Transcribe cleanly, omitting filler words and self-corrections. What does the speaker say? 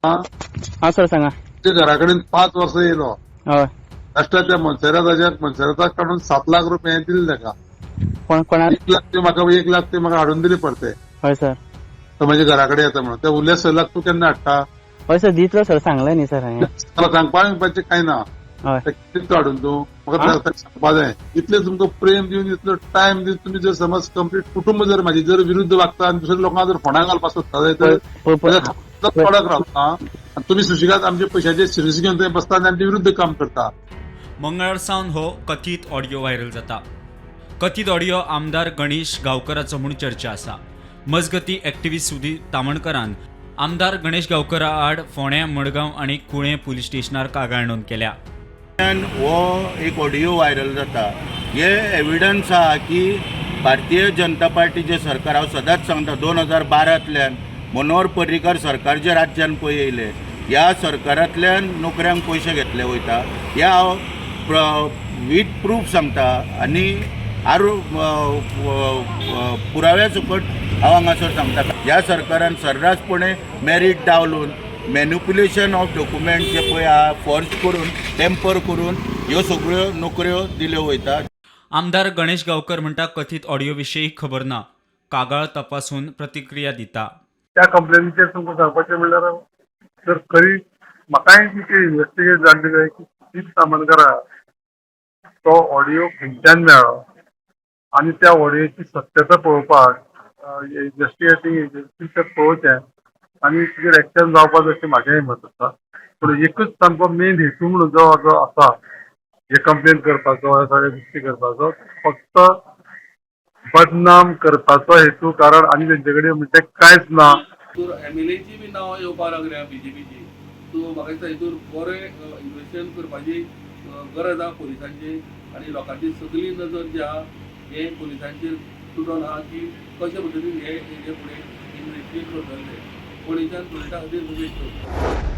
हां सर, सांगा. तुमच्या घरा कडेन 5 वर्सां येयलो. हय. लास्टाक त्या मनसराताच्याक मनसराताक काडून 7 लाख रुपये हांवें दिले ताका. कोण कोणा? 1 लाख ते म्हाका, 1 लाख ते म्हाका हाडून दिले परते. हय सर. तो म्हाज्या घरा कडेन येता म्हणून ते उरले 6 लाख तूं केन्ना हाडटा? हय सर, दितलो सर, सांगलें न्ही सर हांवें. मला सांगपा बिगपाचें कांय ना. हय. ते कितलो हाडून तूं म्हाका ताका सांगपा जाय. इतले तुमकां प्रेम दिवन, इतलो टायम दिवन, तुमी जर समज कंप्लीट कुटुंब जर म्हाजे जर विरुद्ध वागता आनी दुसऱ्या लोकांक जर फोंडा घालपाक सोदता जाल्यार तर कडक रावता आनी तुमी सुशिगात आमच्या पयशाचे सिरियस घेवन थंय बसता आनी आमचे विरुद्ध काम करता. मंगळार सावन हो कथीत ऑडियो व्हायरल जाता. कथीत ऑडियो आमदार गणेश गांवकराचो म्हूण चर्चा आसा. मजगती, एक्टिव्हिस्ट सुधीर तामणकरान आमदार गणेश गांवकरा आड फोंड्या, मडगांव आनी कुळें पुलीस स्टेशनार कागाळ नोंद केल्या. हो एक ऑडियो व्हायरल जाता, हे एविडन्स आहा की भारतीय जनता पार्टीचें सरकार, हांव सदांच सांगता, 2012तल्यान मनोहर पर्रीकर सरकार जे राज्यान पळय येयलें, ह्या सरकारांतल्यान नोकऱ्यांक पयशे घेतले वयता. हे हांव वीथ प्रूफ सांगता आनी आरो पुराव्या सकट हांव हांगासर सांगता. ह्या सरकारान सर्रासपणे मेरीट डावलून, मॅन्युपुलेशन ऑफ डॉक्युमेंट जे पळय आहा, फॉर्ज करून, टेम्पर करून ह्यो सगळ्यो नोकऱ्यो दिल्यो वयता. आमदार गणेश गांवकर म्हणटा, कथीत ऑडियो विशीं खबर ना. कागाळ तपासून प्रतिक्रिया दिता. त्या कंप्लेनीचेर तुमकां सांगपाचें म्हणल्यार, जर खरी म्हाकाय ती इन्वेस्टिगेट जाल्ली जाय की सुदीप तामणकरा तो ऑडियो खंयच्यान मेळ्ळो आनी त्या ऑडियोची सत्यता पळोवपाक इन्वेस्टिगेटींग एजन्सी तें पळोवचें आनी तिचेर एक्शन जावपाक जाय अशें म्हाजेंय मत आसा. पूण एकूच सामको मेन हेतू म्हणून जो जो आसा हे कंप्लेन करपाचो, ह्या सगळ्या गोश्टी करपाचो, फक्त बदनाम करपाचो हेतू, कारण आनी तेंचे कडेन म्हणजे कांयच ना. हितूर एमएलएची बी नांवां येवपाक लागल्या बीजेपीची. सो म्हाका दिसता हितूर बरें इन्वेस्टिगेशन करपाची गरज आहा पोलिसांची आनी लोकांची सगळी नजर जी आहा हे पोलिसांचेर तुटोन आहा की कशे पद्दतीन हे हेजे फुडें इन्वेस्टिगेट करतले ते. फोंडेच्यान प्रोजेक्टा खातीर मुकेश.